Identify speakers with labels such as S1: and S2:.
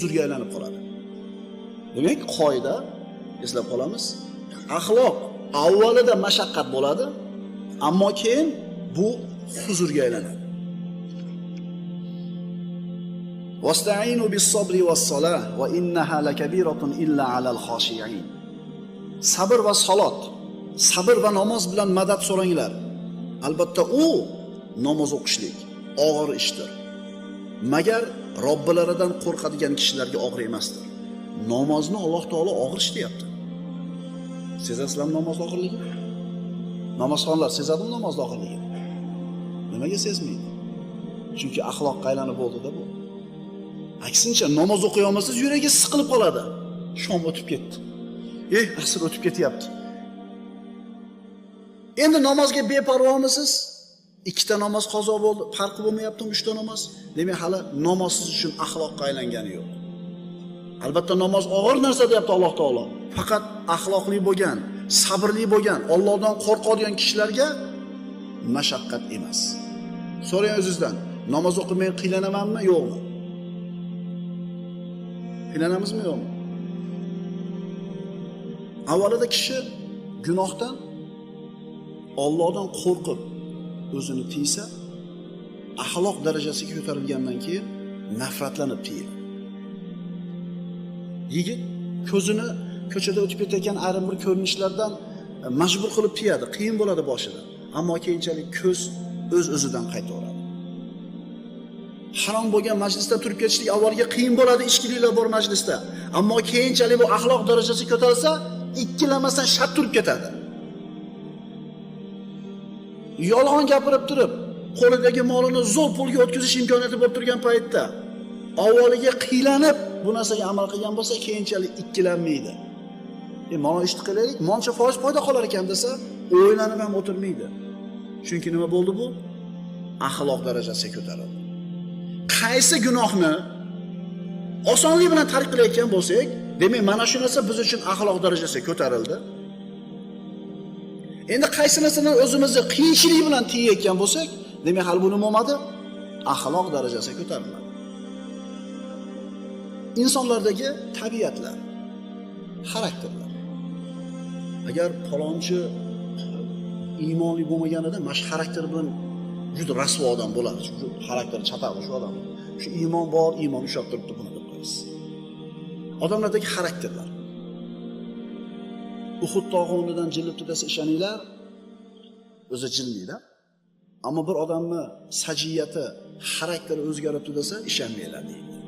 S1: Huzurga aylanib qoladi. Demak, qoida eslab qolamiz. Axloq avvalida mashaqqat bo'ladi, ammo keyin bu huzurga aylanadi. Wasta'inu bis-sabri was-salah va innaha lakabiratun illa 'alal khashi'in. Sabr va salat, sabr va namoz bilan madad so'ranglar. Albatta u namoz o'qishlik og'ir ishdir. Magar Robbilaridan qo'rqadigan kishilarga og'ir emasdir. Namozni Alloh taolo og'ir ish deyapti. Sezasizlarmi namoz og'irligini? Namozxonlar sezadimi namoz og'irligini? Nimaga sezmaydi? Chunki axloqqa aylanib bo'ldi-da bu. Aksincha namoz o'qiy olmasangiz yuragi siqilib qoladi. Shom o'tib ketdi. Asr o'tib ketyapti. Endi namozga beparvomisiz? Ikkita namoz qazo bo'ldi, farqi bo'lmayaptimi uchta namoz? Demak, hali namozsiz uchun axloqqa aylangani yo'q. Albatta namoz og'ir narsa deyapti Alloh taolo. Faqat axloqli bo'lgan, sabrli bo'lgan, Allohdan qo'rqadigan kishilarga mashaqqat emas. So'rang o'zingizdan, namoz o'qimay qiynalamanmi, yo'qmi? Qiynanamizmi, yo'qmi? Avvalida kishi gunohdan Allohdan qo'rqib o'zini tiysa, axloq darajasiga ko'tarilgandan keyin nafratlanib tiyiladi. Yigit ko'zini ko'chada o'tib ketayotgan ayrim bir ko'rinishlardan majbur qilib tiyadi, qiyin bo'ladi boshida. Ammo keyinchalik ko'z o'z-o'zidan qaytaveradi. Harom bo'lgan majlisda turib ketishlik avvaliga qiyin bo'ladi, ichkiliklar bor majlisda. Ammo keyinchalik bu axloq darajasi ko'tarilsa, ikkilanmasdan shart turib ketadi. Yolg'on gapirib turib, qo'lidagi molini zo'r pulga o'tkazish imkoniyati bo'lib turgan paytda avvaliga qiylanib bu narsaga amal qilgan bo'lsa, keyinchalik ikkilanmaydi. Mana ishni qilaylik, moncha foiz foyda qolar ekan desa, o'ylanib ham o'tirmaydi. Chunki nima bo'ldi bu? Axloq darajasi ko'tarildi. Qaysi gunohni osonlik bilan tark qilayotgan bo'lsak, demak mana shu narsa biz uchun axloq darajasi ko'tarildi. Endi qaysi narsadan o'zimizni qiyinchilik bilan tiyayotgan bo'lsak, demak hali bu nima bo'lmadi? Axloq darajasi ko'tarilmadi. Insonlardagi tabiatlar, xarakterlar. Agar palonchi iymonli bo'lmaganida, mana shu xarakter bilan juda rasvo odam bo'ladi. Shu xarakteri chatoq shu odam. Shu iymon bor, iymon ushlab turibdi buni deb qo'yasiz. Odamlardagi xarakterlar. Uhud tog'i o'rnidan jilibdi desa ishoninglar, o'zi jilmaydi. Ammo bir odamni sajiyati, xarakteri o'zgaribdi desa ishonmanglar deydi.